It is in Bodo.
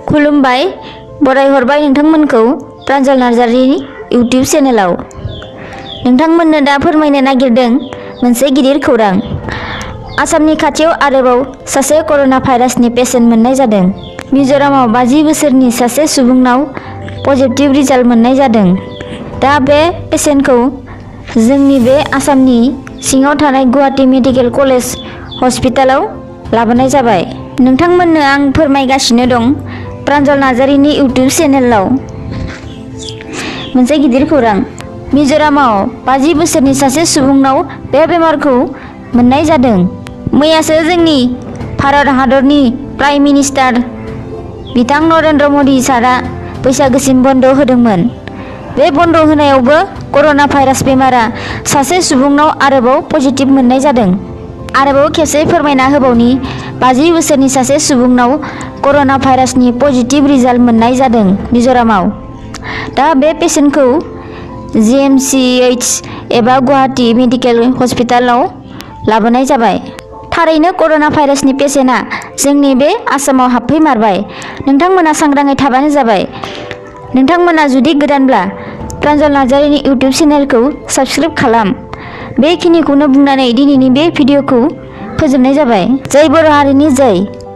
खुलुमबाय बरायहरबाय नोंथांमोनखौ प्रान्जल नार्जारिनि इउटिउब चेनेलाव। नोंथांमोननो दा फोरमायनो नागिरदों मोनसे गिदिर खौरां। आसामनि खाथियाव आरोबाव सासे कर'ना भाइरासनि पेसेन्ट मोननाय जादों। मिज'रामाव 50 बोसोरनि सासे सुबुंनाव पजिटिभ रिजाल्ट मोननाय जादों। दा बे पेसेन्टखौ जोंनि बे आसामनि सिङाव थानाय गुवाहाटी मेडिकेल कलेज हस्पिटालाव लाबोनाय जाबाय। नोंथांमोननो आं फोरमायगासिनो दं प्रान्जल नार्जारिनि इउटिउब चेनेलाव मोनसे गिदिर खौरां। मिज'रामाव 50 बोसोरनि सासे सुबुंनाव बे बेमारखौ मोननाय जादों। मैयासो जोंनि भारत हादरनि प्राइम मिनिस्टार बिथां नरेन्द्र मदि सारआ बैसागोसिम बन्द होदोंमोन। बे बन्द होनायावबो कर'ना भाइरास बेमारा सासे सुबुंनाव आरोबाव पजिटिभ मोननाय जादों। आरोबाव खेबसे फोरमायना होबावनि 50 बोसोरनि सासे सुबुंनाव कर'ना भाइरासनि पजिटिभ रिजाल्ट मोननाय जादों मिज'रामाव। दा बे पेसेन्टखौ GMCH एबा गुवाहाटी मेडिकेल हस्पिटालाव लाबोनाय जाबाय। थारैनो कर'ना भाइरासनि पेसेन्टआ जोंनि बे आसामाव हाबफैमारबाय। नोंथांमोना सांग्राङै थाबानो जाबाय। नोंथांमोना जुदि गोदानब्ला प्रान्जल नार्जारिनि इउटिउब चेनेलखौ साबस्क्राइब खालाम। बेखिनिखौनो बुंनानै दिनैनि बे भिडिअखौ फोजोबनाय जाबाय। जय बर' हारिनि जय।